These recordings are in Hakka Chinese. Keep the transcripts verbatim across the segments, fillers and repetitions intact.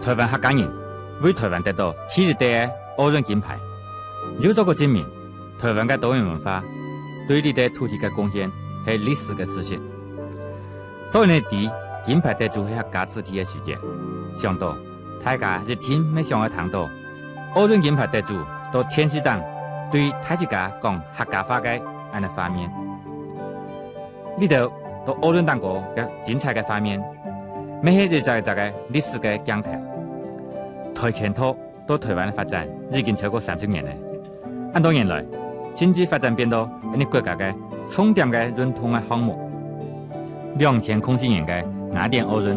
臺灣客家人為臺灣得到第一塊个奧運金牌，又再過證明臺灣个多元文化對這塊土地个貢獻係歷史个事實。當人知金牌得主係客家子弟个時節，想到大家一定乜想愛聽到奧運金牌得主到電視頂對大自家講客家話个恁呢畫面。 這兜到奧運頂高个精彩个畫面，乜係一隻一隻个歷史个鏡頭。跆拳道到臺灣个發展已經超過三十年了。恁多年來，甚至發展變到𫣆俚國家个重點个運動个項目。兩千空四年个雅典奧運，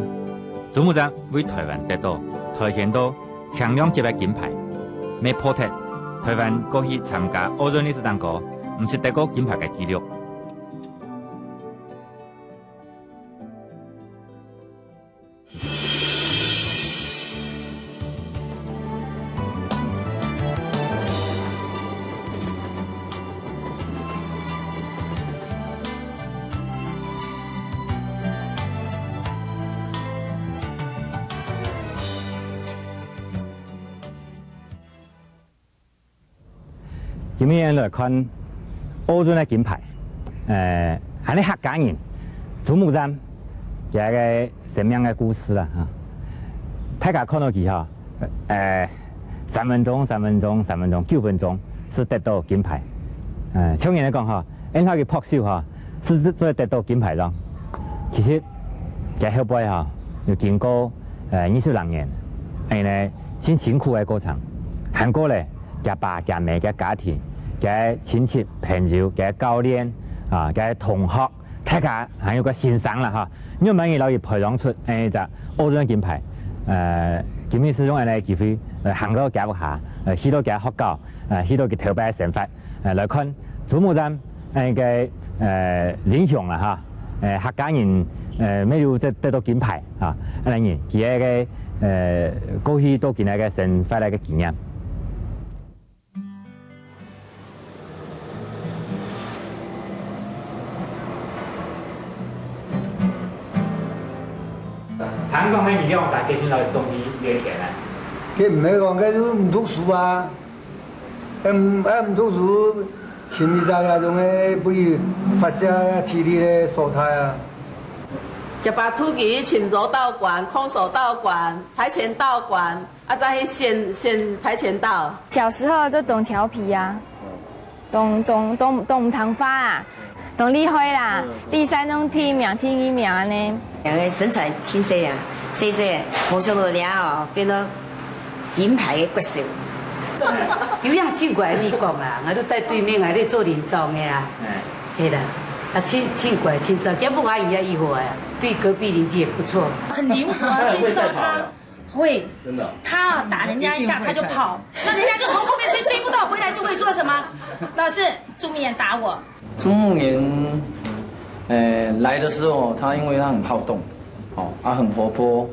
朱木炎為臺灣得到跆拳道輕量級个金牌，乜破忒臺灣過去參加奧運歷史頂高毋識得過金牌个紀錄。 今日來看奧運个金牌，呃，還係客家人，朱木炎，佢个生命个故事啦，哈。大家看到佢哈，呃，三分鐘、三分鐘、三分鐘、九分鐘，就得到金牌。呃，像人來講哈，𫣆俚去拍手哈， 就係做得到金牌囉。其實，佢後背吼，有經過，呃，二十零年，恁呢，盡辛苦个過程。還過咧，佢爸、佢姆、佢家庭、佢親戚、朋友、佢教練，啊，佢同學，大家還有个先生啦，哈，仰般仔摎佢培養出，誒，隻奧運金牌。呃，今日就用恁呢个機會，呃，行到佢屋下，呃，去到佢學校，呃，去到佢頭擺个生活， 呃，來看朱木炎，呃，个，呃，英雄啦哈，呃，客家人，呃，乜有得，得到金牌哈，恁呢，佢个，呃，過去到今个生活个經驗。聽講係你兩儕決定來送去醫院个啊？佢毋係講，佢就毋讀書啊。 嗯，啊，毋讀書，尋一隻這種个分佢發洩體力个所在啊。佢爸渡佢尋柔道館、空手道館、跆拳道館，啊，再去選，選跆拳道。小時候就當調皮啊，當，當，當，當毋聽話啊。 當厲害啦，比賽攏第一名、第二名恁呢。兩個身材盡細啊，細細，無想到了後變到金牌个國手。有影盡乖，你講啦，𠊎都在對面，𠊎咧做連長个啊。係啦，啊，盡，盡乖，盡爽，跟木阿姨一樣啊，對隔壁鄰居也不錯。很靈活啊，追不到他。 會，真的哦。他打人家一下，他就跑，那人家就從後面追，追不到，回來就會說什麼：「老師，朱木炎打我。」朱木炎，呃，來的時候，他因為他很好動，哦，啊，很活潑，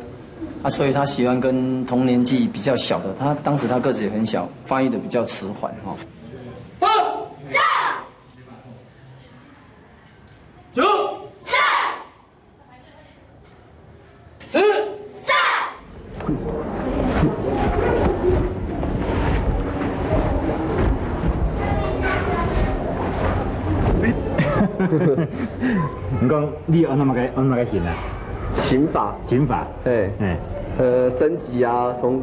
啊，所以他喜歡跟同年紀比較小的，他當時他個子也很小，發育得比較遲緩，哦。報！上！九！上！ 是。上！你講你按怎个，按怎个型啊？刑法。刑法。嘿。嘿。呃，升級啊，從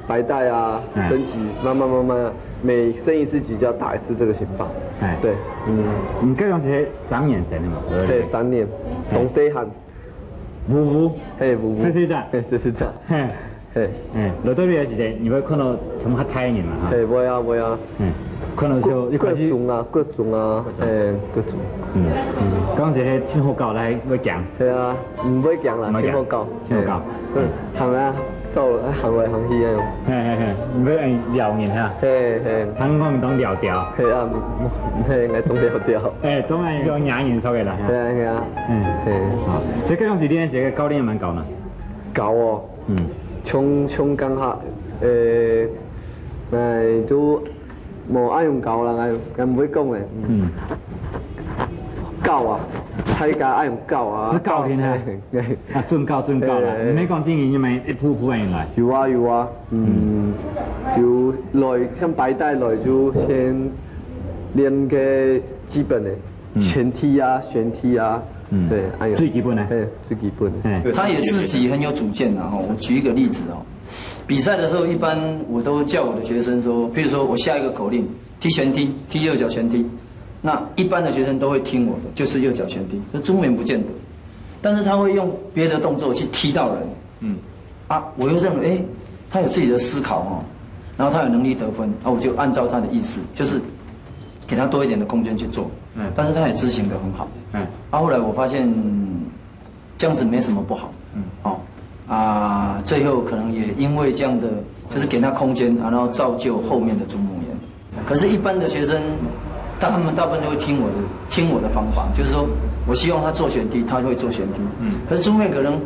白帶啊，嗯。升級，慢慢慢慢，每升一次級就要打一次這個刑法。哎。對。嗯。你這樣是三年生的嘛，對不對？嘿，三年，嘿。當細漢。 嗚嗚。嘿，嗚嗚。細細隻。嘿，細細隻。嘿。嘿。嗯，落到去个時節，你會看到全部較大个人嘛，哈。嘿，會啊，會啊。嗯，看到就一開始。各種啊，各種啊，各種。嘿，各種。嗯，嗯，當時係盡好搞，來會驚。嘿啊，毋會驚啦，毋會驚。盡好搞。盡好搞。嘿，嗯，行啊，走，行來行去啊。嘿嘿嘿，你會，哎，撩人哈。嘿嘿。聽講你當撩條。嘿啊，嘿，𠊎當撩條。哎，總係有兩人出去啦，哈。嘿啊，嘿啊。嗯。嘿。好，所以這當時你係个教練也蠻高呢。 教哦。嗯。像，像講下，呃，𠊎都無恁樣教啦，𠊎，𠊎毋會講誒。嗯。教啊，大家愛用教啊。係教定啊。嘿，嘿。啊，準教，準教啦。嘿，嘿。你毋係講正經，你毋係一步步恁樣來。有啊，有啊，嗯，有來，像白帶來就先練个基本的，嗯。前踢啊、旋踢啊，嗯。對，哎呀，最基本的。哎，最基本的。哎。他也自己很有主见啊，吼。我举一个例子哦，比赛的时候，一般我都叫我的学生说，譬如说我下一个口令，踢旋踢，踢右脚旋踢，那一般的学生都会听我的，就是右脚旋踢，可是朱木炎不见得，但是他会用别的动作去踢到人。嗯。啊，我又认为，诶，他有自己的思考哦，然后他有能力得分，啊，我就按照他的意思，就是给他多一点的空间去做。嗯。但是他也执行得很好。嗯。啊，后来我发现这样子没什么不好。嗯。哦，啊，最后可能也因为这样的，就是给他空间，然后造就后面的朱木炎。可是，一般的学生，他们大部分都会听我的，听我的方法，就是说我希望他做旋踢，他会做旋踢。嗯。可是朱木炎可能，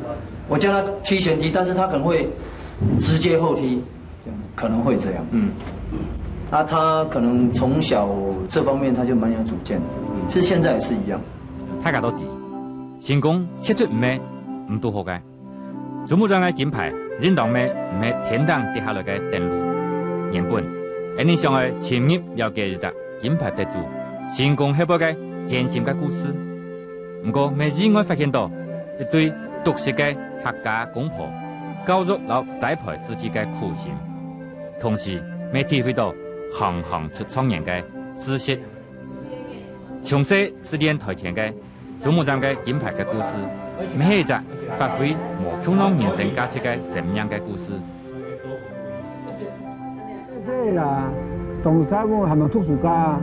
我叫他踢旋踢，但是他可能会直接后踢，这样子，可能会这样子。嗯。那他可能从小这方面他就蛮有主见的，嗯。其实现在也是一样。大家都知，成功絕對毋係毋堵好个。朱木炎个金牌，應當乜毋係天頂跌下來个等路。原本，𠊎等想愛深入了解一隻金牌得主成功後背个艱辛个故事。毋過，乜意外發現到一對獨特个客家公婆，教育摎栽培子弟个苦心，同時乜體會到行行出狀元个事實。從細就練跆拳个 朱木炎个金牌个故事，乜係一隻發揮無共樣人生價值个生命个故事。細啦，當時我還吂讀書个，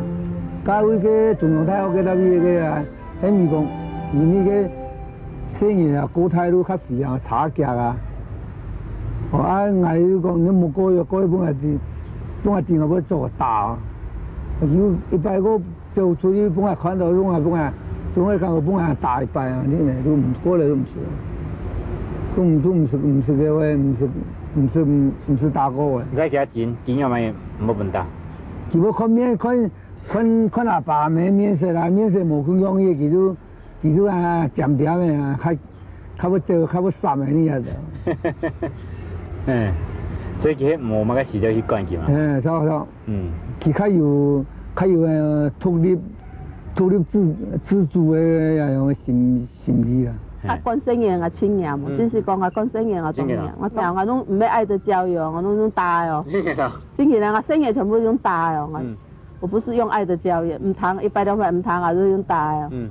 該位个中央大學个那邊个啊，跟你講，因為个細人啊，過大路較肥啊，差腳啊。哦，啊，𠊎就講，你莫過去，過去分𠊎知，分𠊎知，𠊎會做打哦。就一擺个 走出去，分𠊎看到，分𠊎，分𠊎，總係講分𠊎打一擺啊！你呢，都毋過來都毋識，都毋，都毋識，毋識个話，毋識，毋識，毋識打過个。你再佢較精，佢仰般無分打？佢無看面，看，看，看阿爸面，面色啦，面色無共樣个，佢就，佢就啊，恬恬个啊，較，較會走，較會閃个呢啊。嗯，所以其實無麼个時間去管佢嘛。嗯，差不多。 嗯。佢較有，較有，呃，獨立，獨立自，自主个那種心，心理啦。啊，管細人啊，盡嚴哦，嗯。真係講啊，管細人啊，盡嚴。當然。我講啊，攏毋係愛的教育哦，我攏用打的哦。真的啊。真的啊，我細人全部用打的哦。嗯。我不是用愛的教育，毋聽，一擺兩擺毋聽啊，就用打的哦。嗯。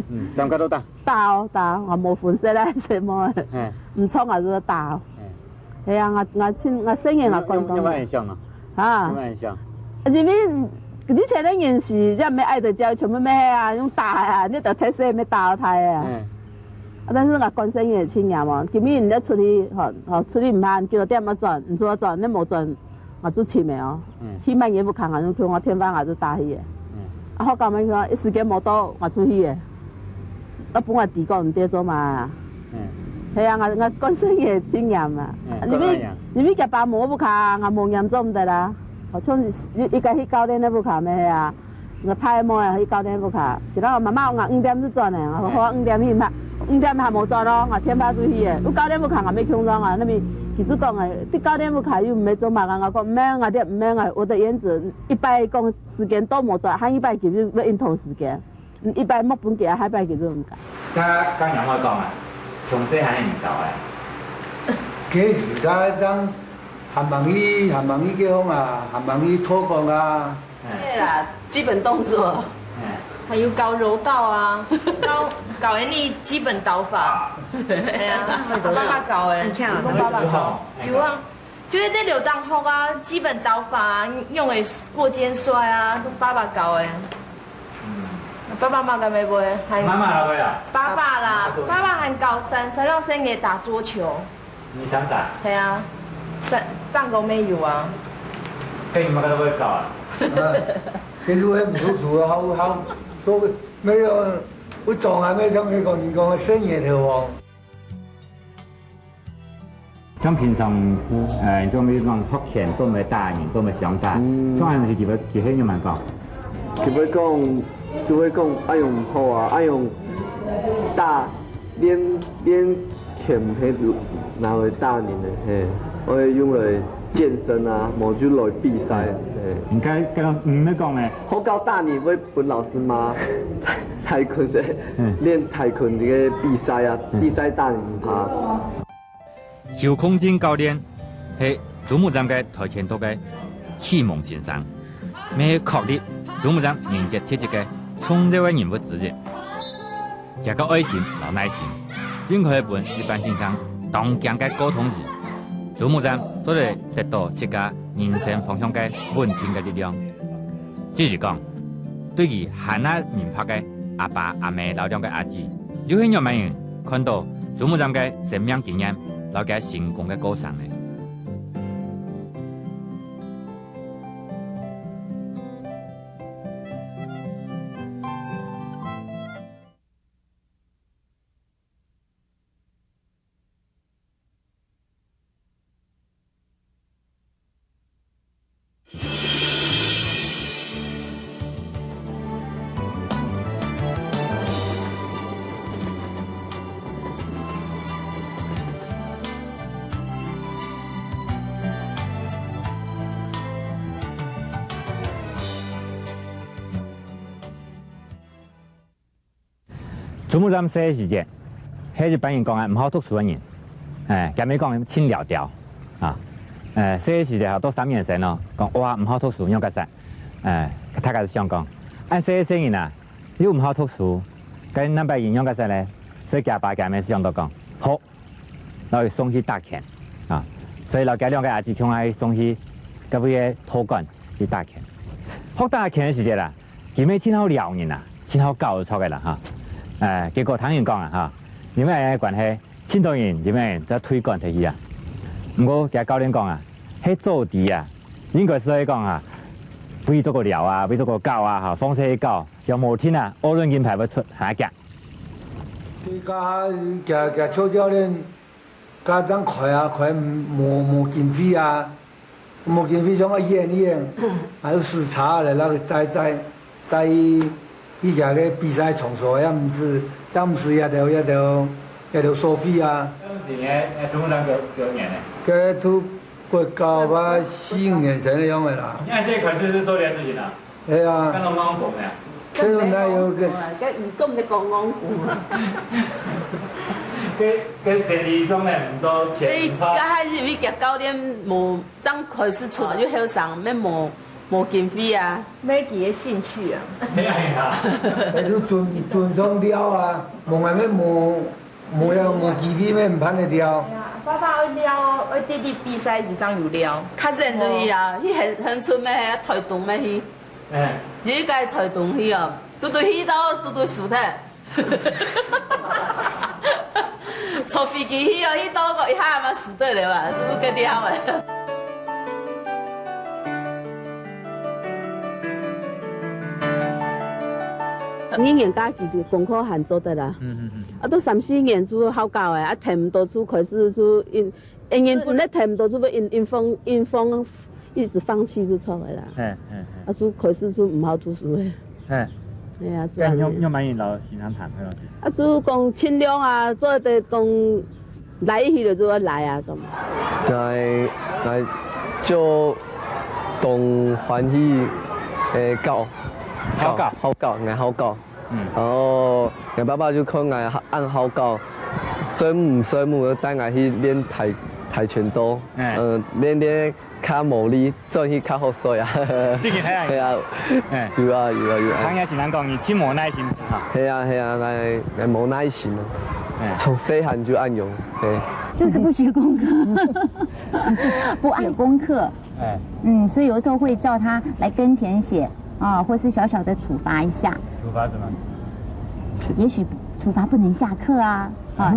嗯，三個都打。打哦，打哦，我無分細倈細妹，嘿。毋錯啊，就打哦。嘿。 係啊，𠊎，𠊎親，𠊎細人𠊎管到。有，有，有影響啊？哈？有影響？因為以前个人是，也毋係愛的教育，全部乜係啊，用打个啊，你就特色乜打大个啊。嗯。啊，但是𠊎管細人盡嚴哦，今日你出去，吼，吼，出去毋好，幾多點愛轉，毋使轉，你無轉，𠊎就尋个哦。嗯。去麼人屋下，𠊎就叫𠊎電話，𠊎就打去个。嗯。啊，學校乜講，一時間無到，𠊎出去个。 啊，分𠊎知講毋得做嘛。嗯。係啊，𠊎，𠊎管細人盡嚴啊。嗯，因為，管哪樣？因為佢爸無屋下，𠊎無嚴做毋得啦。哦，像一，一個去教練个屋下乜係啊，𠊎大妹啊去教練屋下，佢講媽媽，𠊎五點就轉个，𠊎講好啊，五點去嘛，五點還無轉咯，𠊎電話就去个，有教練屋下𠊎乜共樣啊，那麼佢就講个，在教練屋下又毋係做麼个，𠊎講毋係，𠊎這毋係，𠊎，我的原則，一擺講時間到無轉，還一擺佢就會應同時間。 嗯，一擺莫分佢啊，下擺佢就毋敢。該，該仰會講啊？從細漢个人教个。該時間正還吂去，還吂去解放啊，還吂去托管啊。嗯。對啦，基本動作。嗯。還有教柔道啊，教，教𠊎等基本打法。係啊，阿爸爸教个，你看啊。阿爸爸教。有啊。 就係在柔道學啊，基本打法啊，仰仔過肩摔啊，都爸爸教个。嗯。爸爸媽媽敢會，還媽媽哪會啊？爸爸啦，爸爸會。爸爸還教三，三到四个打桌球。你想打？係啊，三，打過乜有啊。該你媽媽都會教啊？啊，其實我也不讀書啊，好，好，做，沒有，我從來沒聽人講，人講生意的哦。 像平常，呃，做乜講學拳，做乜打人，做乜相打，嗯。像恁樣佢會，佢會仰般講？佢會講，就會講愛用毋好啊，愛用打，練，練拳係拿來打人个，嘿，會用來健身啊，無就來比賽，嘿。你該，該老師，你毋係講咩？學校打人會分老師罵，跆拳个，嗯。練跆拳个比賽啊，嗯。比賽打人毋怕。 邱空正教練係朱木炎个跆拳道个啟蒙先生，乜係確立朱木炎人格特質个重要个人物之一。佢个愛心摎耐心，正可以分一般先生當驚个過動兒朱木炎做得得到自家人生方向个穩定个力量。 只係講，對佢還較明白个阿爸阿姆摎兩个阿姊，又係仰般人看到朱木炎个生命經驗摎佢成功个過程呢？ 朱木炎細个時節，係一般人講啊，毋好讀書个人。欸，佢乜講盡了了啊。欸，細个時節吼，到三年生咯，講哇，毋好讀書，仰結煞？欸，大家就想講，恁細个細人啊，又毋好讀書，該仰般人仰結煞呢？所以佢爸佢姆想到講，好， 摎佢送去打拳啊。所以摎佢兩个阿姊共下送去隔壁个道館去打拳。學打拳个時節啦，佢乜盡好撩人啊，盡好搞著个啦哈。欸，結果聽人講啊哈，因為恁樣个關係，盡多人因為就退館忒去啊。毋過佢教練講啊，係早知啊，應該係愛講啊，毋好做過撩啊，毋好做過搞啊哈，放勢去搞，若無定啊，奧運金牌會出還較遽。 佢家下佢佢邱教練，家當開啊開無無經費啊，無經費想愛演一演，還有時差來那個載載載去去佢个比賽場所，也毋使也毋使這兜這兜這兜收費啊。當時呢，那中山幾幾年呢？該都國教吧，四五年前个樣个啦。你那時開始係做這个事情啊？ 係啊。該攏戇講个啊。該毋係戇講啊，該毋做毋得講戇講啊。該該生理當然毋做，所以錢毋差。該下因為佢教練無正開始出嘛，又後生，乜無無經費啊。乜佢个興趣啊。係啊係啊。該就準準上了啊，無愛乜無無愛無機會乜毋盼得了。哎呀，爸爸愛了，愛直直比賽，就正有了。較遠就去啊，去很很出乜，台東乜去。 哎。你該台東去哦，拄拄去到，拄拄輸忒。坐飛機去哦，去到个一下嘛輸忒了嘛，就毋該了啊。二年假期就功課還做得啦。嗯嗯嗯。啊，到三四年就好搞誒，啊，跈毋到就開始就因 因為本來跈毋到，就會因因放因放一直放棄就錯个啦。嘿嘿嘿。啊，就開始就毋好讀書个。嘿。哎呀，就恁樣。該你有有滿意老先生談个東西？啊，就講盡量啊，做得講來一去了就愛來啊，咁。來來就當歡喜，誒，教好教好教，𠊎好教。 嗯。哦，𠊎爸爸就看𠊎恁好搞，所以毋所以就帶𠊎去練跆跆拳道，嗯。呃，練練較無力，轉去較好睡啊。真个係啊。係啊，嗯。有啊有啊有啊。聽人先生講，你盡無耐心哈。係啊係啊，𠊎𠊎無耐心啊，嗯。從細漢就恁樣，係。就是不寫功課，不寫功課。 哎。嗯，所以有的時候會叫他來跟前寫啊，或是小小的處罰一下。處罰什麼？也許處罰不能下課啊，啊，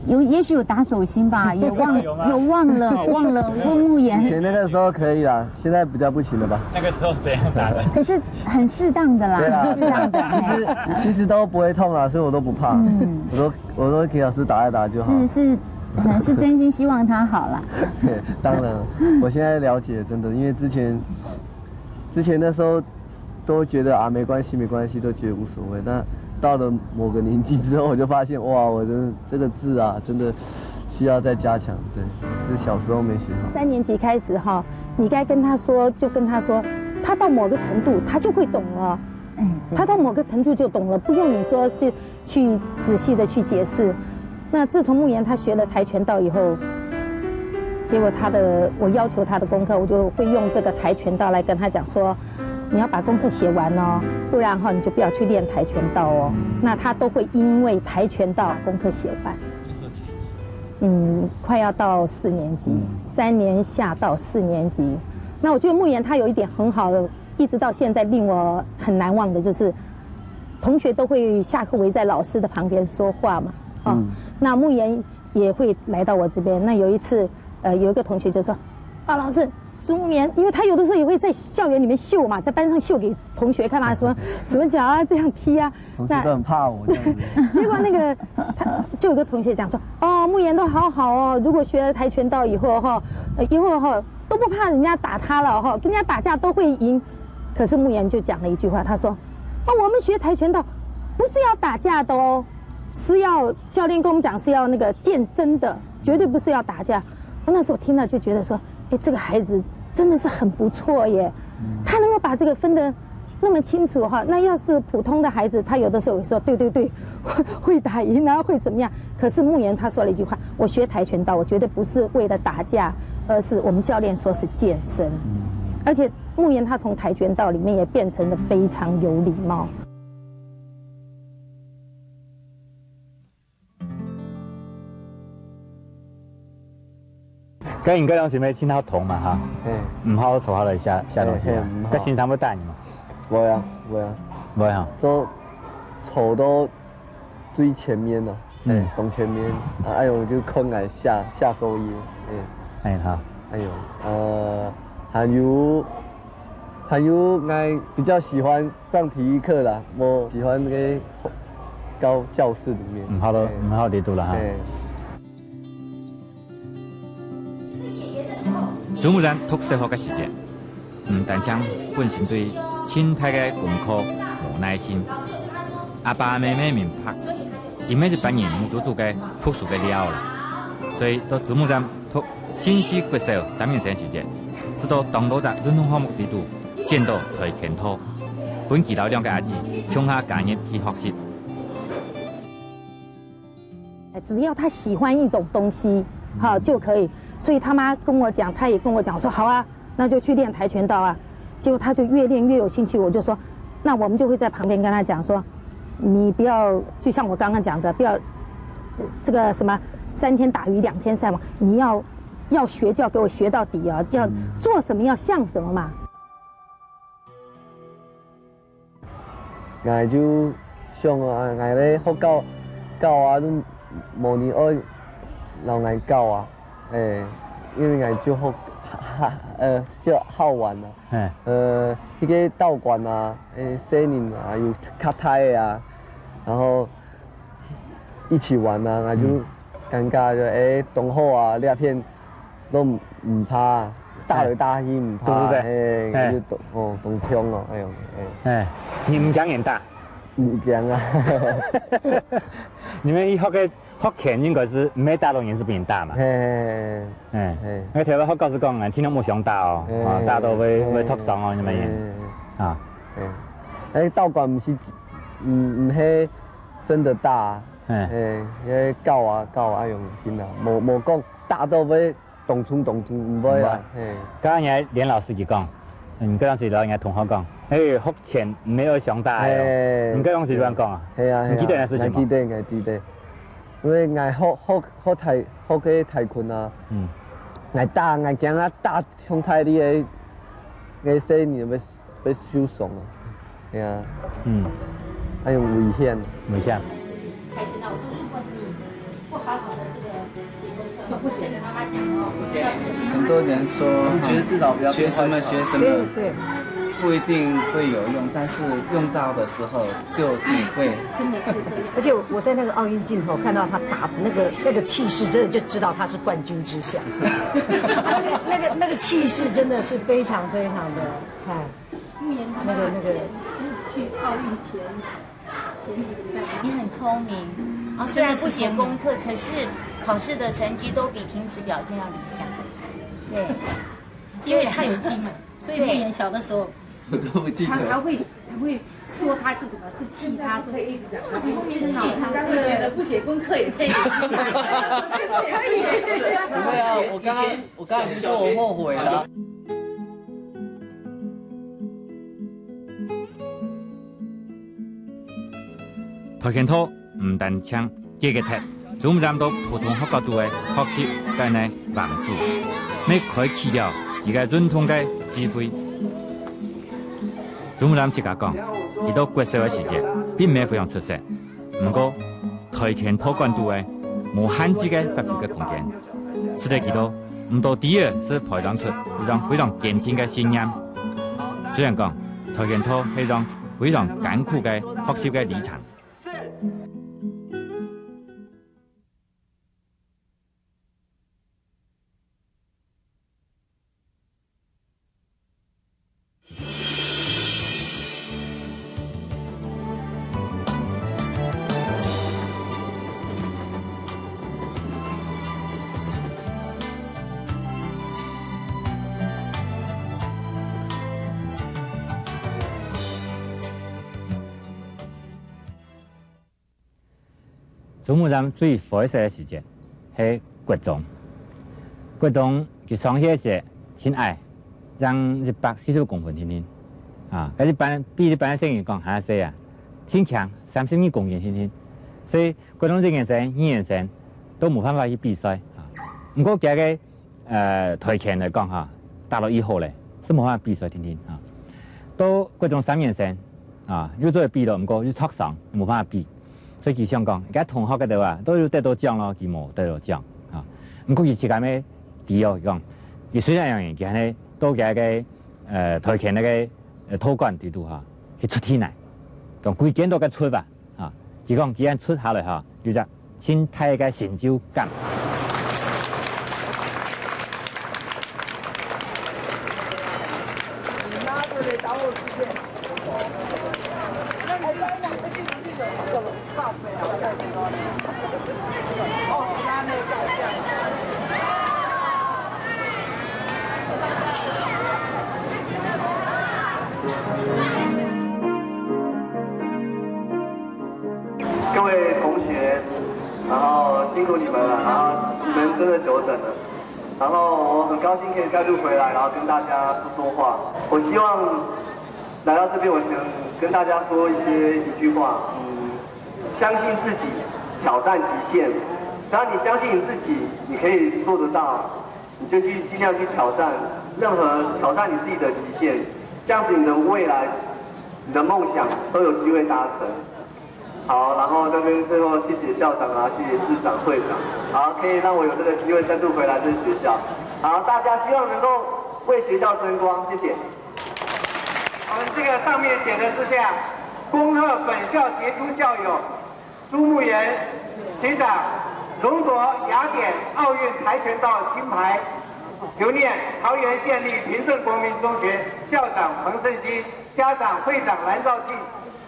有也許有打手心吧，也忘有嗎？有忘了，忘了，問木炎。以前那個時候可以啦，現在比較不行了吧？那個時候怎樣打的？可是很適當的啦，對啦，適當的。其實其實都不會痛啊，所以我都不怕。嗯。我都我都給老師打一打就好。是是，可能是真心希望他好啦。當然，我現在了解，真的，因為之前之前那時候都觉得啊，没关系，没关系，都觉得无所谓。但到了某个年纪之后，我就发现，哇，我真的这个字啊，真的需要再加强。对，是小时候没学好。三年级开始哈，你该跟他说，就跟他说，他到某个程度，他就会懂了。嗯，对。他到某个程度就懂了，不用你说是去仔细的去解释。那自从慕言他学了跆拳道以后，结果他的，我要求他的功课，我就会用这个跆拳道来跟他讲说，你要把功课写完哦，不然哈你就不要去练跆拳道哦。那他都会因为跆拳道功课写完。嗯，快要到四年级，嗯。三年下到四年级。那我觉得慕言他有一点很好的，一直到现在令我很难忘的就是，同学都会下课围在老师的旁边说话嘛，哦，嗯。那慕言也会来到我这边。那有一次，呃，有一个同学就说：“啊，老师，朱慕言。”因为他有的时候也会在校园里面秀嘛，在班上秀给同学看嘛，什么什么脚啊这样踢啊。同学都很怕我这样子。结果那个他就有个同学讲说：“哦，慕言都好好哦，如果学了跆拳道以后哈，呃，以后哈都不怕人家打他了哈，跟人家打架都会赢。”可是慕言就讲了一句话，他说：“啊，我们学跆拳道不是要打架的哦，是要，教练跟我们讲是要那个健身的，绝对不是要打架。”我那时候听了就觉得说，哎，这个孩子真的是很不错耶，他能够把这个分得那么清楚哈。那要是普通的孩子，他有的时候会说，对对对，会打赢啊，会怎么样？可是慕言他说了一句话，我学跆拳道，我绝对不是为了打架，而是我们教练说是健身。而且慕言他从跆拳道里面也变成了非常有礼貌。該你該當時乜盡好動嘛哈？嘿。毋好坐下來寫，寫東西嘛。嘿，嘿，毋好。該先生會打你嘛？無啊，無啊。無啊。就坐到最前面啊，嗯。嘿，當前面。啊，哎喲，就看𠊎寫，寫作業，嘿。哎，好。哎喲，呃，還有，還有，𠊎比較喜歡上體育課啦，我喜歡那個到教室裡面。嗯，好了，嘿。嗯，好，理解了哈。嘿。 朱慕然讀小學个時節，毋單淨本身對靜態个功課無耐心，阿爸阿姆乜明白，佢每一班人目珠肚个讀書个料啦。所以到朱慕然讀新市國小三年生時節，就到當多隻運動項目裡肚選到跆拳道，分佢摎兩個阿姊共下加入去學習。 只要他喜歡一種東西，哈，就可以。所以他媽跟我講，他也跟我講，我說：“好啊，那就去練跆拳道啊。”結果他就越練越有興趣，我就說，那我們就會在旁邊跟他講說，你不要，就像我剛剛講的，不要，呃，這個什麼三天打魚兩天曬網，你要，要學就要給我學到底啊，要做什麼要像什麼嘛。 𠊎就想啊，𠊎咧學校，教啊，都無人愛摎𠊎教啊，欸，因為𠊎就好，哈，哈，呃，就好玩啊。嘿。呃，那個道館啊，欸，細人啊，有較大个啊，然後 一起玩啊，𠊎就感覺就，欸，當好啊，這片都毋，毋怕，打來打去毋怕，對不對？嘿，嘿。就當，哦，當暢哦，哎喲，哎。哎，你毋驚人打？毋驚啊。你們學个，學拳應該係毋會打到人，係分人打嘛？嘿，嘿，嘿。哎，嘿。該頭先學校係講，盡量莫相打哦，嘿，哦，打到會，嘿，會著傷哦，你們。嘿，嘿，嘿。啊。嘿。哎，道館毋係，毋，毋係真个打啊。 嘿。嘿，該教啊，教啊，用心啊，無，無講打到會當重當重，毋會啊，毋會。嘿。剛剛人家連老師佢講，嗯，該當時摎人家同學講，嘿，學拳毋係愛相打个哦。嘿。你該當時怎樣講啊？嘿啊，嘿啊，你記得該事情無？𠊎記得，𠊎記得。因為𠊎學，學，學跆，學个跆拳啊，嗯。𠊎打，𠊎驚啊打傷大力个，个細人會 會受傷啊。哎呀，嗯。還有危險。危險。很多人說，我覺得至少不要學什麼學什麼，對，對。不一定會有用，但是用到的時候就體會。真的是這樣。而且我在那個奧運鏡頭看到他打那個，那個氣勢，真的就知道他是冠軍之相。那個，那個，那個氣勢真的是非常非常的，哎。那个那个，去奥运前前几个礼拜。你很聪明，啊，虽然不写功课，可是考试的成绩都比平时表现要理想。对，因为他有听嘛。所以你以前小的时候，我都不记得。常常会常会说他是什么，是气他，说可以一直讲，他聪明气，常会觉得不写功课也可以。可以。不会啊，我刚刚我刚才已经说我后悔了。跆拳道毋單淨解決忒朱木炎在普通學校肚个學習个呢盲注，乜開啟了佢个運動个智慧。朱木炎自家講，佢在國小个時節，並無非常出色，毋過跆拳道館肚个無限制个發揮个空間，使得佢在毋多知个時培養出一種非常堅定个信念。雖然講跆拳道係一種非常艱苦个學習个歷程。朱木炎最灰色个時節係國中。國中佢上學時盡矮，正一百四十公分定定。啊，該一般比一般个細人講還細啊，盡輕三十二公斤定定。所以國中一年生、二年生都無辦法去比賽啊。毋過佢个呃，跆拳來講哈，打到以後咧，係無辦法比賽定定哈。到國中三年生啊，又做得比咯，毋過又著傷，無辦法比。所以佢想講，佢同學該兜啊，都有得到獎咯，佢無得到獎啊。毋過佢自家乜知哦，佢講，佢雖然樣，佢還係到佢个呃跆拳該个呃道館底肚哈，去出氣來，講歸間都該出吧。 啊，佢講佢恁出下來哈，有隻盡大个成就感。各位同学，然后辛苦你们了，然后你们真的久等了，然后我很高兴可以再度回来，然后跟大家说说话。我希望来到这边，我想跟大家说一些一句话，嗯，相信自己，挑战极限。只要你相信你自己，你可以做得到，你就去尽量去挑战任何挑战你自己的极限，这样子你的未来、你的梦想都有机会达成。 好，然后这边最后谢谢校长啊，谢谢市长、会长，好，可以让我有这个机会再度回来这个学校。好，大家希望能够为学校争光，谢谢。我们这个上面写的是这样：恭贺本校杰出校友朱木炎学长荣夺雅典奥运跆拳道金牌，留念桃园县立平镇国民中学校长彭胜兴、家长会长蓝兆庆，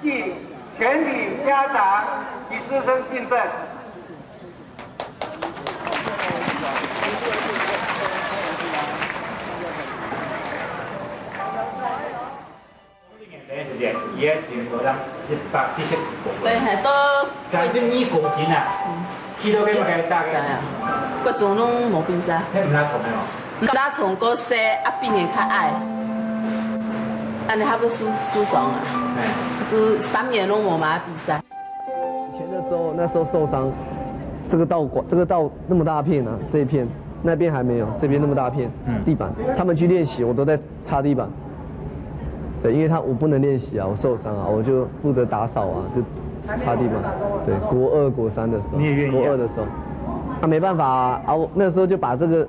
暨全体家长及师生敬赠。時間，佢个身高才一百四十公分。對，還到三十二公斤啊！去到該个大概，國中攏無比賽。該毋拉長个哦。 拉長過細，啊，比人較矮，恁呢較會受，受傷啊。哎。就三年攏無嘛比賽。以前的时候，那时候受伤，这个道馆，这个道那么大片啊，这一片，那边还没有，这边那么大片，嗯。地板，他们去练习，我都在擦地板。对，因为他，我不能练习啊，我受伤啊，我就负责打扫啊，就擦地板。对，国二、国三的时候，你也愿意啊？国二的时候，啊，没办法啊，啊，我那时候就把这个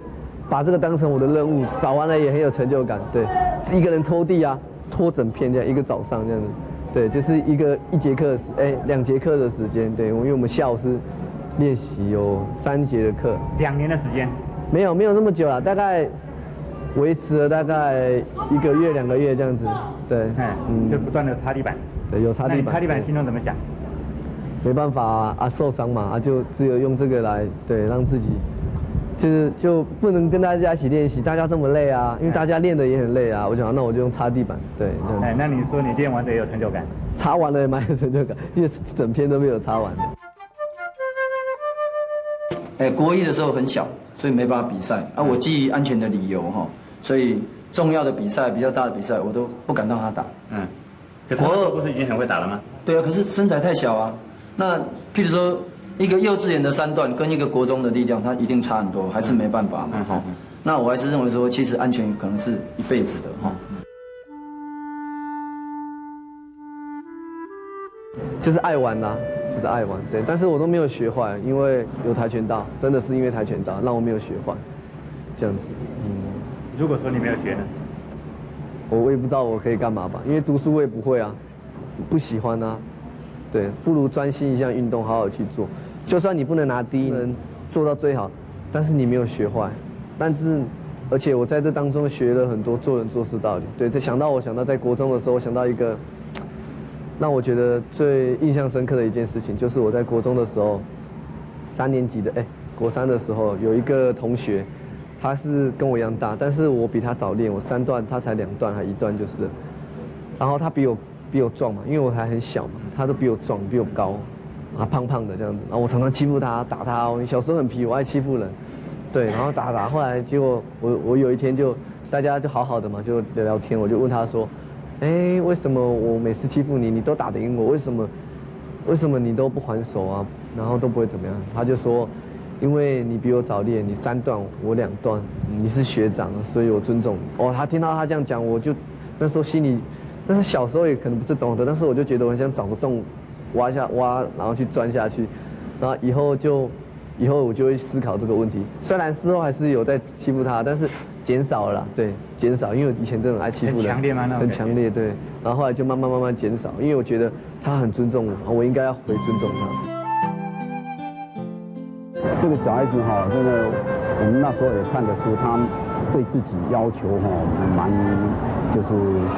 把这个当成我的任务，扫完了也很有成就感。对，一个人拖地啊，拖整片这样，一个早上这样子。对，就是一个，一节课的时，哎，两节课的时间，对，因为我们下午是练习有三节的课。两年的时间？没有，没有那么久啦，大概维持了大概一个月、两个月这样子。对，哎，嗯，就不断地擦地板。对，有擦地板。那你擦地板心中怎么想？没办法啊，啊，受伤嘛，啊，就只有用这个来，对，让自己，就是就不能跟大家一起练习，大家这么累啊，因为大家练的也很累啊，我想那我就用擦地板，对，这样子。哎，那你说你练完这有成就感？擦完了也蛮有成就感，因为整片都被我擦完。哎，国一的时候很小，所以没办法比赛。啊，我基于安全的理由哈，所以重要的比赛、比较大的比赛，我都不敢让他打。嗯，可是他国二不是已经很会打了吗？对啊，可是身材太小啊。那譬如说，一个幼稚园的三段跟一个国中的力量，他一定差很多，还是没办法嘛，哈。那我还是认为说，其实安全可能是一辈子的哈。就是爱玩呐、就是爱玩，对。但是我都没有学坏，因为有跆拳道，真的是因为跆拳道让我没有学坏，这样子。嗯，如果说你没有学呢？我我也不知道我可以干嘛吧，因为读书我也不会啊，不喜欢啊，对，不如专心一项运动，好好去做。就算你不能拿第一，能做到最好，但是你没有学坏，但是而且我在这当中学了很多做人做事道理。对，这想到我想到在国中的时候，我想到一个让我觉得最印象深刻的一件事情，就是我在国中的时候，三年级的，哎，国三的时候，有一个同学，他是跟我一样大，但是我比他早练，我三段，他才两段还一段就是了。然后他比我比我壮嘛，因为我还很小嘛，他都比我壮，比我高，啊，胖胖的这样子。然后我常常欺负他，打他哦。小时候很皮，我爱欺负人，对，然后打打，后来结果我我有一天就大家就好好的嘛，就聊聊天，我就问他说：“哎，为什么我每次欺负你，你都打得赢我？为什么为什么你都不还手啊？然后都不会怎么样？”他就说：“因为你比我早练，你三段，我两段，你是学长，所以我尊重你。”哦，他听到他这样讲，我就那时候心里，但是小时候也可能不是懂得，但是我就觉得我很想找个洞挖一下挖，然后去钻下去，然后以后就以后我就会思考这个问题。虽然事后还是有在欺负他，但是减少了啦，对，减少，因为我以前真的很爱欺负人，很强烈吗？那种感觉？很强烈，对。然后后来就慢慢慢慢减少，因为我觉得他很尊重我，我应该要回尊重他。这个小孩子哈，真的，我们那时候也看得出他对自己要求哈，蛮，就是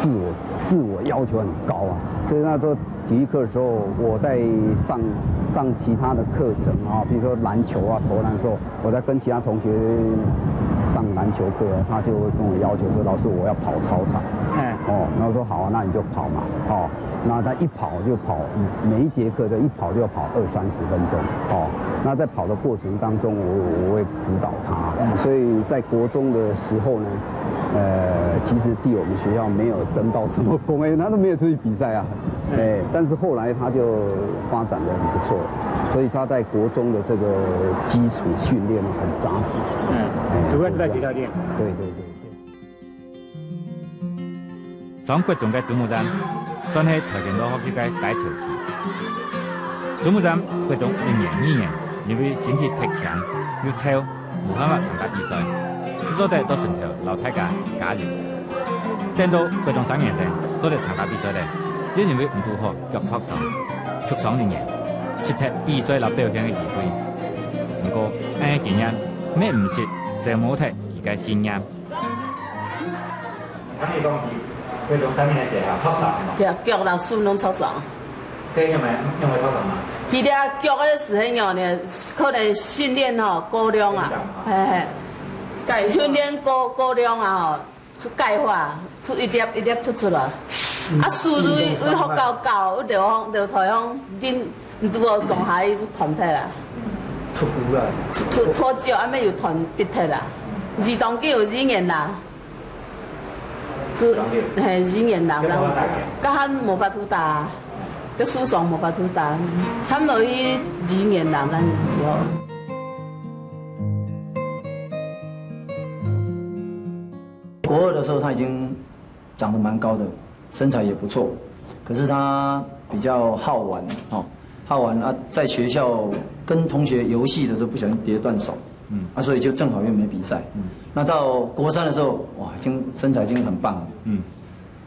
自我自我要求很高啊。所以那时候体育课的时候，我在上上其他的课程啊，比如说篮球啊、投篮的时候，我在跟其他同学上篮球课啊，他就会跟我要求说：“老师，我要跑操场。”哎。哦，那我说：“好啊，那你就跑嘛。”哦，那他一跑就跑，每一节课的一跑就要跑二三十分钟。哦，那在跑的过程当中，我我会指导他，所以在国中的时候呢，呃，其实替我们学校没有争到什么光，因为他都没有出去比赛啊。哎，但是后来他就发展得很不错，所以他在国中的这个基础训练很扎实。嗯，哎，主要是在学校练。对对对对。上国中个朱木炎，算係跆拳道學習个低潮期。朱木炎國中一年、二年，因為身體忒輕又瘦， 無辦法參加比賽，只做得到脣頭摎大家加油。等到國中三年生做得參加比賽了，又因為毋堵好腳著傷，受傷一年，失忒比賽摎表現个機會。毋過，恁樣个經驗，乜毋識消磨忒佢个信念。聽你講，你國中三年生啊，著傷个嘛？對啊，腳摎手攏著傷。 該因為，因為著傷嘛？佢這腳个時候呢，可能訓練吼過量啊，嘿嘿，該訓練過過量啊吼，就鈣化，就一粒一粒凸出來。啊，手對對學校教，流汗流汗，恁毋拄好撞下去就斷忒啊。脫臼啦。脫脫臼，啊，尾又斷必忒啦。二當幾有二年啦。 就，嘿，二年啦，該無法度打。該下無法度打，該受傷無法度打，差毋多去二年啦，該時候。國二的時候他已經長得蠻高的，身材也不錯，可是他比較好玩，哦，好玩啊，在學校跟同學遊戲的時候不小心跌斷手，嗯，啊，所以就正好又沒比賽。嗯，那到國三的時候，哇，已經身材已經很棒了。嗯，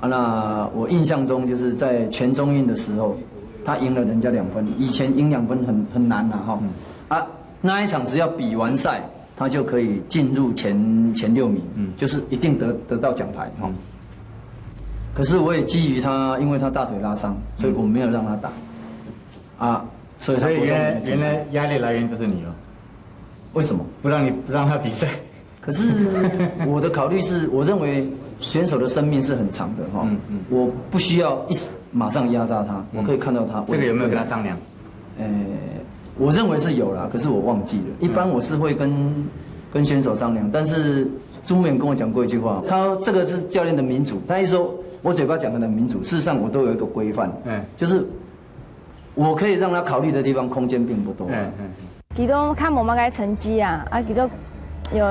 啊，那我印象中就是在全中運的時候，他贏了人家兩分，以前贏兩分很很難啊，哈。嗯，啊，那一場只要比完賽，他就可以进入前前六名，嗯，就是一定得得到奖牌哈。可是我也基于他，因为他大腿拉伤，所以我没有让他打。啊，所以他国中没有成绩。所以原来原来压力来源就是你哦。为什么？不让你不让他比赛。可是我的考虑是，我认为选手的生命是很长的哈，嗯嗯，我不需要一时马上压榨他，我可以看到他。这个有没有跟他商量？呃，我认为是有啦，可是我忘记了。一般我是会跟跟选手商量，但是朱木炎跟我讲过一句话，他说这个是教练的民主，他意思说我嘴巴讲的很民主，事实上我都有一个规范，嗯，就是我可以让他考虑的地方空间并不多。嗯嗯。其實較無麼个成績啊，啊，其實有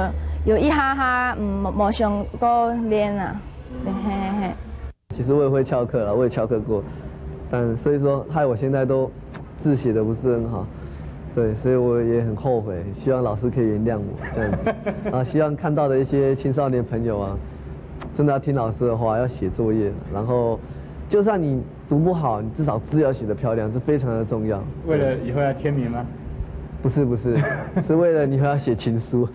有一下下，嗯，無無想過練啊，嘿嘿嘿。其实我也会翘课了，我也翘课过，但所以说害我现在都字写的不是很好，对，所以我也很后悔，希望老师可以原谅我这样子，啊，希望看到的一些青少年朋友啊，真的要听老师的话，要写作业，然后就算你读不好，你至少字要写得漂亮，这非常的重要。为了以后要签名吗？不是不是，是为了你以后要写情书。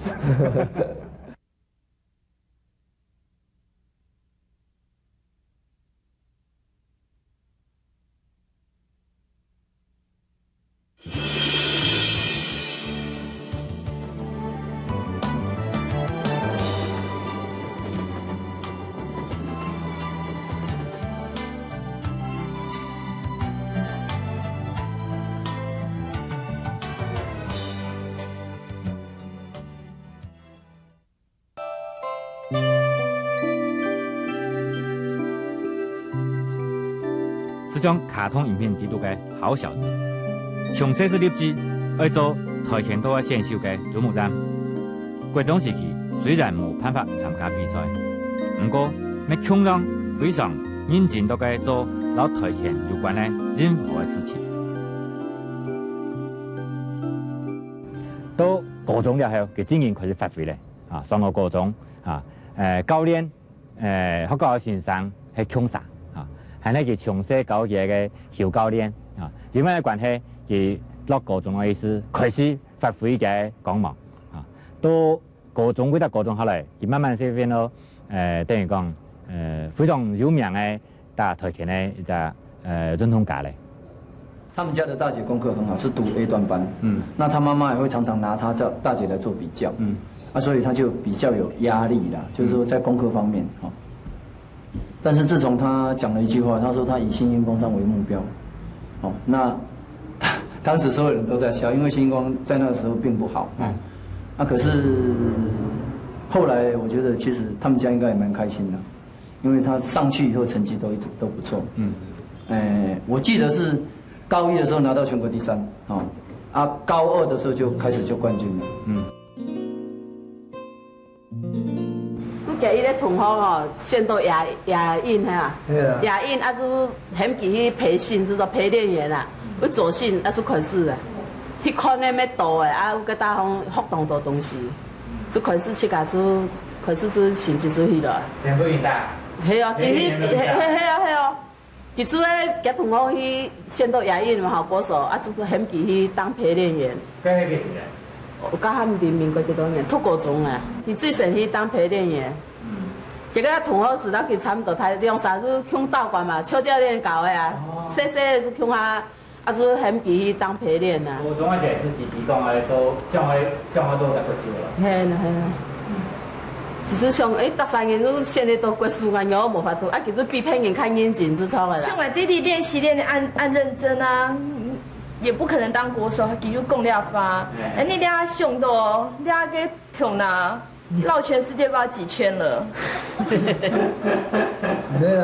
就像卡通影片里肚个好小子，从細就立志愛做跆拳道个選手个朱木炎，國中時期雖然無辦法參加比賽，毋過乜共樣非常認真到个做摎跆拳有關个任何个事情。到高中了後，佢正經開始發揮咧，啊，上到高中啊，誒，教練 誒，學校个先生係共儕，啊，還係佢從細教佢个邱教練，啊，因為關係，佢落高中个時開始發揮佢个光芒，啊，到高中，歸到高中後來，佢慢慢就變到，誒，等於講，誒，非常有名个打跆拳个一隻，誒，運動家咧。 他们家的大姐功课很好，是读 A 段班。嗯，那他妈妈也会常常拿他叫大姐来做比较。嗯，啊，所以他就比较有压力啦，就是说在功课方面，哦。但是自从他讲了一句话，他说他以新兴工商为目标，哦，那当时所有人都在笑，因为新兴工在那个时候并不好。嗯，啊，可是后来我觉得其实他们家应该也蛮开心的。 因为他上去以后成绩都一直都不错。嗯，哎，我记得是高一的时候拿到全国第三，哦，啊，高二的时候就开始就冠军了。嗯，是佮一个同學吼，選到亞亞運係啊，亞運啊就喊佢去培訓，就說陪練員啊，去左訓啊就考試啊，去看那邊多誒，啊，有个地方學當多東西。 就開始自家就開始就成績就起來。全部贏大。係啊，佢去，係係係啊係啊，佢就係佮同學去選到亞運嘛吼，國手啊，就喊佢去當陪練員。該係幾時啊？我剛剛毋知民國幾多年，讀高中啊，佢最先去當陪練員。嗯。結果同學時代佢差毋多，大兩儕就共道館嘛，邱教練教个啊，細細个就共下 啊，就喊佢去當陪練啊。高中个時係弟弟講愛做，想愛想愛做隻國手咯。係啦係啦。佢就想，誒，逐儕人都選得到國手，𠊎仰無法度？啊，佢就比別人較認真就著个啦。像我弟弟練習練得恁恁認真啊，也不可能當國手，佢就講這話。哎，你這下想到哦，你這个頭那 繞全世界不知道幾圈了。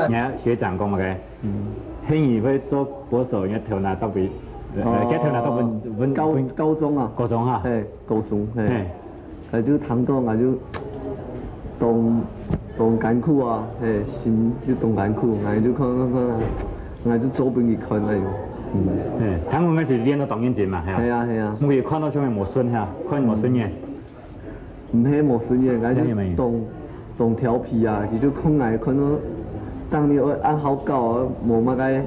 你看學長講个，嗯，黑你會做國手，你頭那到底，呃，哦，該頭那到底分高高中啊，高中哈，哎，高中，哎，哎，就談到啊，就當當艱苦啊，哎，心就當艱苦，哎，就看看看，哎，就做分佢看那種，嗯，哎，談到該時練到當認真嘛，係啊，係啊，係啊，我也看到上面無順哈，看無順眼。 毋係無順眼，𠊎就當當調皮啊！佢就看𠊎看到，當你愛恁好搞啊，無麼个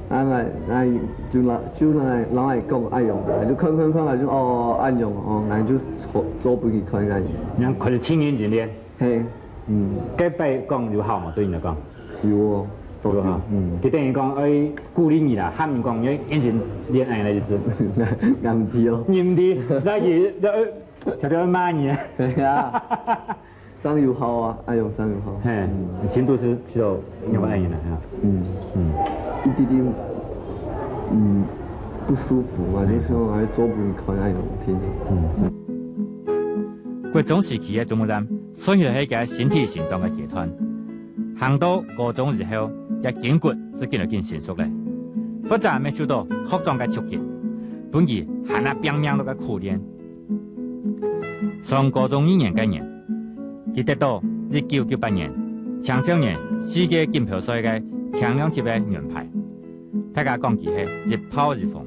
啊，𠊎，𠊎就拿，就拿，拿來講，哎喲，就看看看，就，哦，哎喲，哦，𠊎就做，做分佢看，哎喲。你看，開始七年前咧。嘿，嗯。該擺講有效無？對你來講？有哦，有哈。嗯。佢等於講，哎，鼓勵你啦，喊你講，你要認真戀愛的意思。𠊎毋知哦。你毋知，那也，那，呃，條條罵你啊。對啊。 這樣有效啊，哎喲，這樣有效。嘿，嗯。你程度係，係有，有恁樣啦，哈。嗯。嗯。一點點，嗯，不舒服嘛，嗯。就希望還做分佢看，哎喲，天天。嗯。國中時期个鍾木嶄，算起來係佢身體成長个階段。行到高中以後，佢筋骨係緊來緊成熟咧。或者乜受到學長个促進，分佢還較拚命落个苦練。 上高中二年該年，佢得到一九九八年青少年世界錦標賽个輕量級个銀牌。大家講佢係一炮而紅，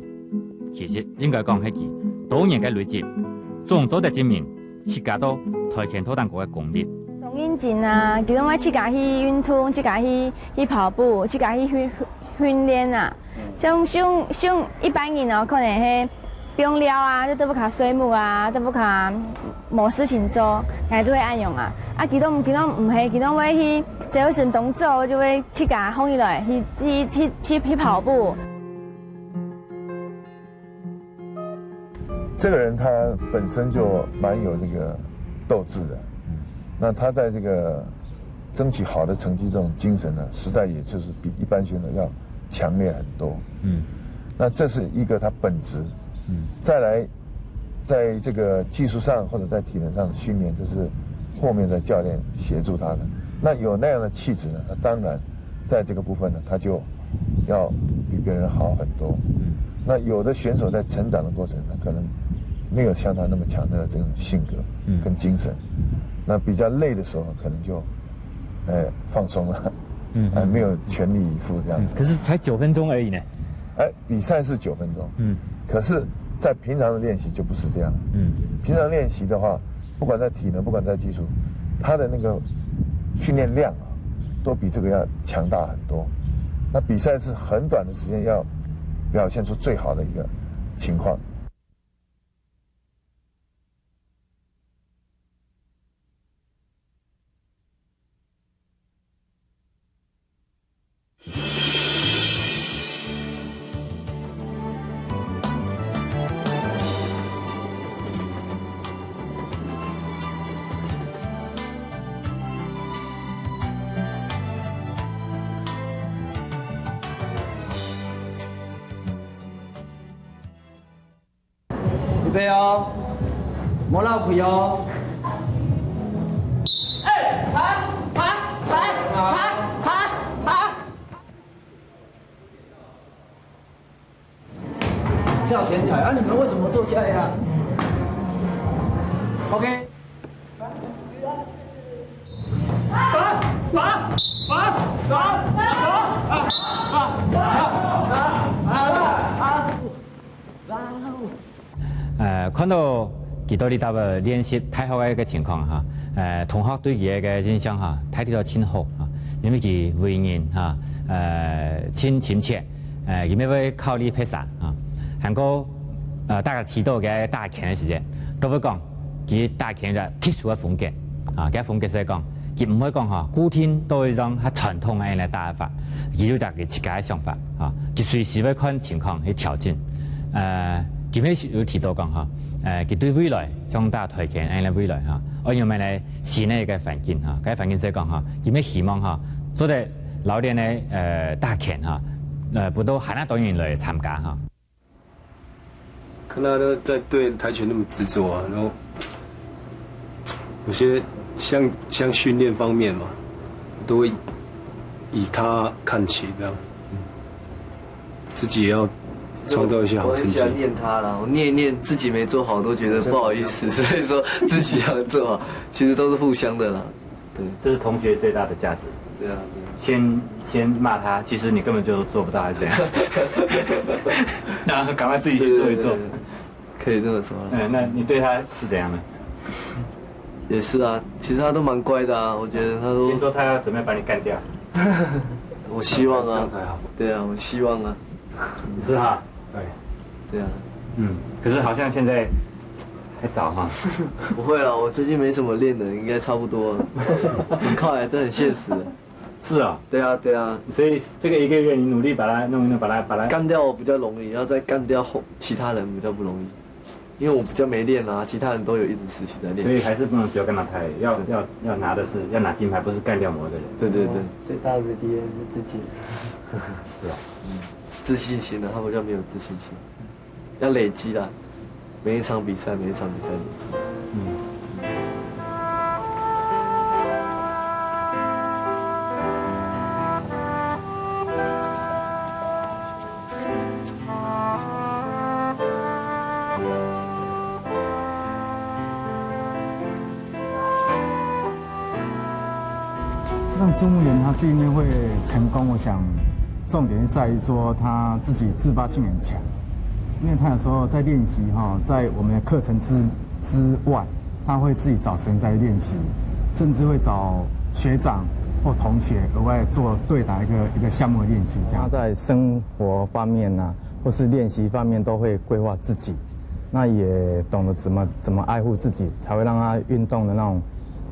其實應該講係佢多年个累積，總做得證明自家到跆拳道當中个功力。當認真啊，佢都愛自家去運動，自家去，去跑步，自家去訓，訓練啊。 像，像，像一般人哦，可能係放尞啊，就在屋下睡目啊，在屋下無事情做，𠊎就會恁樣啊。啊，佢都，佢都毋係，佢都會去，只要係當早就會自家䟘起來，去，去，去，去，去跑步。 這個人他本身就蠻有這個鬥志的，那他在這個爭取好的成績這種精神呢，實在也就是比一般選手要強烈很多。嗯。那這是一個他本質。嗯。再來，在這個技術上或者在體能上的訓練，這是後面的教練協助他的。那有那樣的氣質呢，他當然 在這個部分呢，他就要比別人好很多。嗯。那有的選手在成長的過程，他可能沒有像他那麼強的這種性格嗯。跟精神，那比較累的時候，可能就，呃，放鬆了，嗯，嗯。還沒有全力以赴這樣子。嗯，可是才九分鐘而已呢。哎，比賽是九分鐘，嗯。可是在平常的練習就不是這樣。嗯。平常練習的話， 不管在體能，不管在技術，他的那個訓練量啊，都比這個要強大很多。那比賽是很短的時間，要表現出最好的一個情況。 預備哦，莫漏氣哦。哎，爬，爬，爬，爬，爬，爬。跳前踩啊！你們為什麼坐下呀？OK。 呃，看到佢到這搭个練習大學个一個情況哈，呃，同學對佢个印象哈，大體都盡好哈，因為佢為人哈，呃，盡親切，呃，佢乜會考慮別儕哈。還過，呃，大家提到佢打拳个時節，都會講， 佢打拳有特殊个風格，啊，佢个風格係講，佢毋會講吼，固定都係用較傳統个恁樣打法，佢有隻佢自家个想法，啊，佢隨時會看情況去調整。呃，佢乜有提到講吼，呃，佢對未來，像打跆拳恁樣未來吼，愛用麼个新个一個環境吼，該環境係講吼，佢乜希望吼，做得老練个，呃，打拳吼，呃，分到還較多人來參加吼。 看他都在對跆拳那麼執着啊，然後有些像，像訓練方面嘛，都會以他看齊這樣，自己也要創造一些好成績。我很喜歡念他啦，我念一念自己沒做好都覺得不好意思，所以說自己要做好，其實都是互相的啦。 對。這是同學最大的價值。對啊，對啊。先，先罵他，其實你根本就做不到，還是怎樣？然後趕快自己去做一做。對，對，對，對。可以這麼說啊。嗯，那你對他是怎樣呢？也是啊，其實他都蠻乖的啊，我覺得他都，聽說他要準備把你幹掉。我希望啊。這樣才好。對啊，我希望啊。是哈，对，对啊，嗯，可是好像现在还早哈。不会啦，我最近没什么练的，应该差不多了。很快，这很现实的。是啊，对啊，对啊，所以这个一个月你努力把它弄一弄，把它把它干掉我比较容易，要再干掉后其他人比较不容易。因为我比较没练啊，其他人都有一直持续在练。所以还是不能只有干掉他而已，要对要要拿的是要拿金牌，不是干掉某一个人。对对对，最大的敌人是自己。是啊，自信心啊，他们比较没有自信心，要累积啦，每一场比赛，每一场比赛累积。嗯。实际上，朱木炎他今天会成功，我想重点是在于说他自己自发性很强，因为他有时候在练习哈，在我们的课程之之外，他会自己找时间在练习，甚至会找学长或同学额外做对打一个一个项目的练习，这样。他在生活方面呢、或是练习方面都会规划自己，那也懂得怎么怎么爱护自己，才会让他运动的那种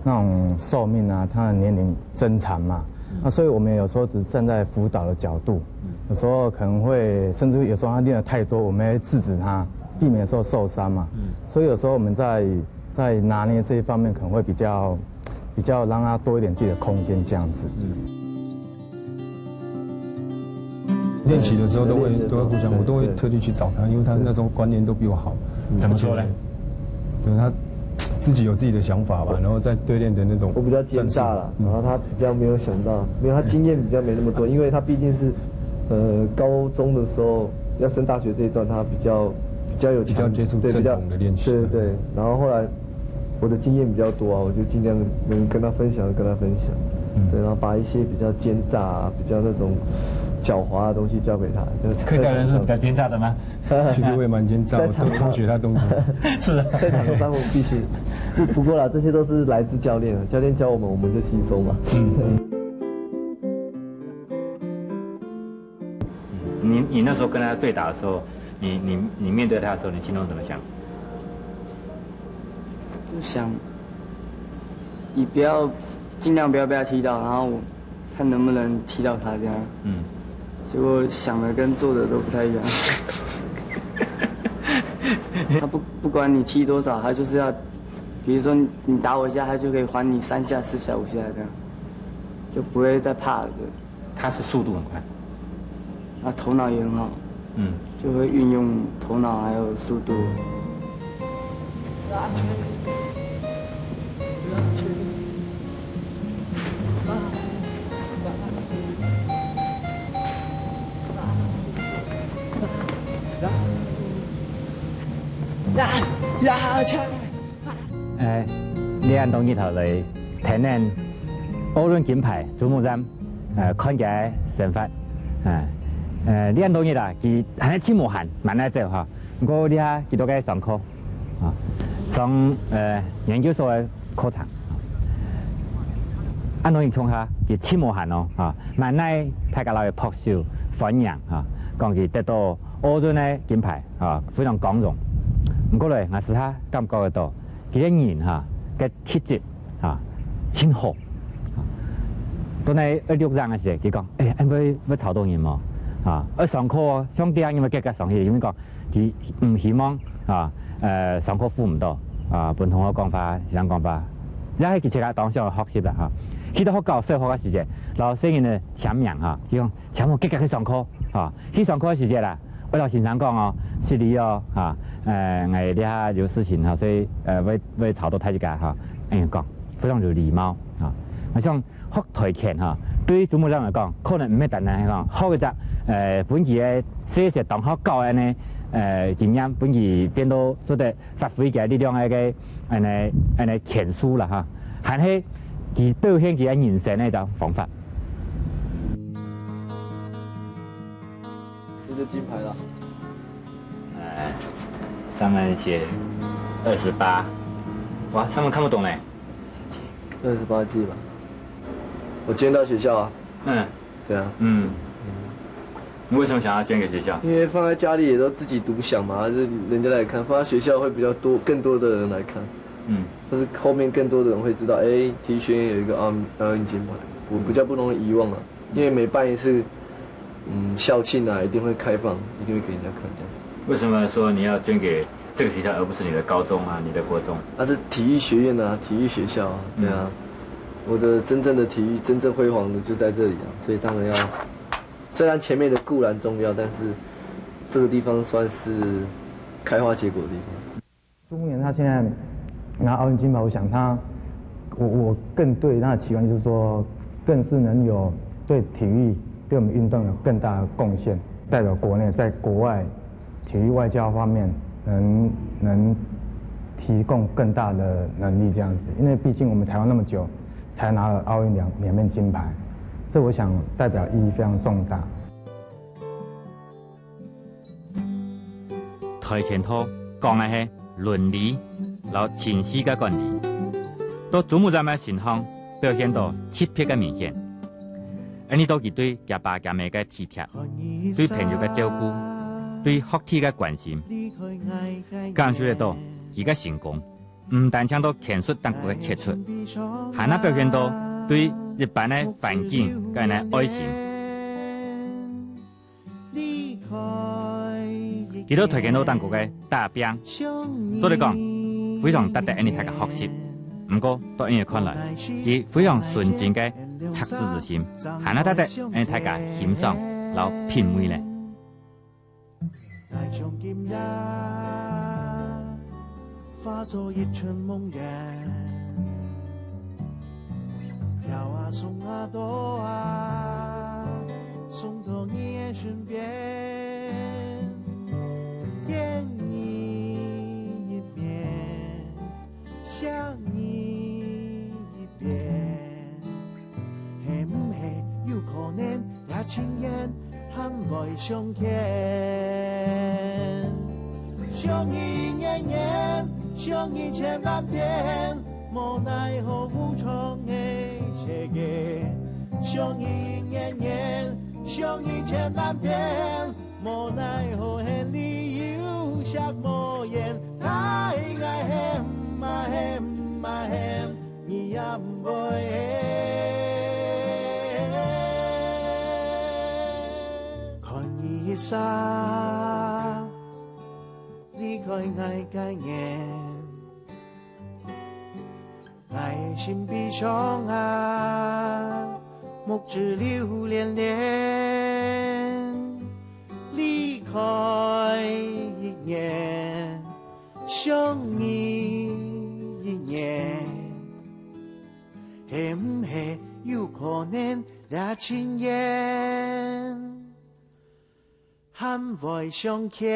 那种寿命啊，他的年龄增长嘛。那所以我们有时候只站在辅导的角度，有时候可能会甚至有时候他练的太多，我们会制止他，避免说受伤嘛。所以有时候我们在在拿捏这一方面，可能会比较比较让他多一点自己的空间这样子。练习的时候都会都会互相，我都会特地去找他，因为他那时候观念都比我好。怎么说呢？对他自己有自己的想法吧，然后在对练的那种，我比较奸诈啦，然后他比较没有想到，没有他经验比较没那么多，因为他毕竟是呃高中的时候要升大学这一段，他比较比较有比较接触正统的练习，对对对，然后后来。我的经验比较多啊，我就尽量能跟他分享，跟他分享。对，然后把一些比较奸诈、比较那种狡猾的东西交给他。客家人是比较奸诈的吗？其实我也蛮奸诈，我偷偷学他动作。是，在场上我必须。不不过啦，这些都是来自教练啊，教练教我们，我们就吸收嘛。嗯。你你那时候跟他对打的时候，你你你面对他的时候，你心中怎么想？就想，你不要尽量不要被他踢到，然后我看能不能踢到他这样。嗯，结果想的跟做的都不太一样。他不不管你踢多少，他就是要，比如说你你打我一下，他就可以还你三下、四下、五下这样，就不会再怕了。他是速度很快，啊，头脑也很好，嗯，就会运用头脑还有速度。哎，你恁多日頭來，跈等奧運金牌朱木炎，呃，看佢个生活，啊，呃，你恁多日啊，佢還係盡無閒，滿哪走哈。毋過你下幾多个上課，啊，上呃研究所个課程，恁多日共下，佢盡無閒哦，啊，滿哪大家摎佢拍手歡迎哈，講佢得到奧運个金牌，啊，非常光榮。毋過咧，𠊎私下感覺得到，佢个人哈，个 氣質啊，盡好。當然愛錄影个時，佢講，哎，恁會會吵到人無？啊，愛上課哦，上課啊，因為結結上去，因為講佢毋希望啊，呃，上課赴毋到啊，分同學講話，先生講話，這係佢自家當想學習啦哈。去到學校小學个時節，老師人呢簽名哈，佢講簽名結結去上課啊，去上課个時節啦。 愛摎先生講哦，失禮哦，哈，呃，𠊎這下有事情哈，所以呃會會吵到大家哈。恁樣講，非常有禮貌哈。𠊎想學跆拳哈，對朱木炎來講，可能毋係單單講學一隻呃本身个細細當好搞个呢呃經驗，本身變到做得發揮佢力量个个恁呢恁呢拳術啦哈，還係佢表現佢个人生个一種方法。 这就金牌了。哎，上面写二十八，哇，他们看不懂嘞。二十八届吧。我捐到学校啊。嗯，对啊。嗯，你为什么想要捐给学校？因为放在家里也都自己独享嘛，就是人家来看，放在学校会比较多，更多的人来看。嗯，就是后面更多的人会知道，哎，体育学院有一个奥奥运金牌，我比较不容易遗忘啊，因为每办一次，嗯，校庆啊，一定会开放，一定会给人家看这样。为什么说你要捐给这个学校，而不是你的高中啊、你的国中？啊，这体育学院啊，体育学校啊，对啊，我的真正的体育，真正辉煌的就在这里啊，所以当然要，虽然前面的固然重要，但是这个地方算是开花结果的地方。朱木炎他现在拿奥运金牌，我想他，我我更对他的期望就是说，更是能有对体育、对我们运动有更大的贡献，代表国内在国外体育外交方面能能提供更大的能力这样子，因为毕竟我们台湾那么久才拿了奥运两两面金牌，这我想代表意义非常重大。跆拳道讲个係倫理摎情緒个管理，到朱木炎个身上表現到特別个明顯。恁呢到佢對厥爸厥姆个體貼，對朋友个照顧，對學弟个關心，感受得到佢个成功，毋單淨到拳術當中个傑出，還那表現到對一般个環境个愛心。 佢到跆拳道當中个打拚，做得講非常值得𫣆俚大家學習。毋過，到𫣆俚看來，佢非常純真个赤子之心，還係值得𫣆俚大家欣賞摎品味呢。 化作一陣夢魘。飄啊，送啊，到啊，送到你的身邊，見你一面，想你一遍。 係毋係有可能，這情緣還會相見？想你一年年，想你千萬遍，無奈何無常个世界。想你一年年，想你千萬遍， 無奈何，係你有惜無言，太愛喊啊喊啊喊，你也毋會喊。看你一儕離開𠊎个眼， 𠊎心悲傷啊，目汁流連連。離開一年，想你一年，係毋係有可能這情緣 還會相見。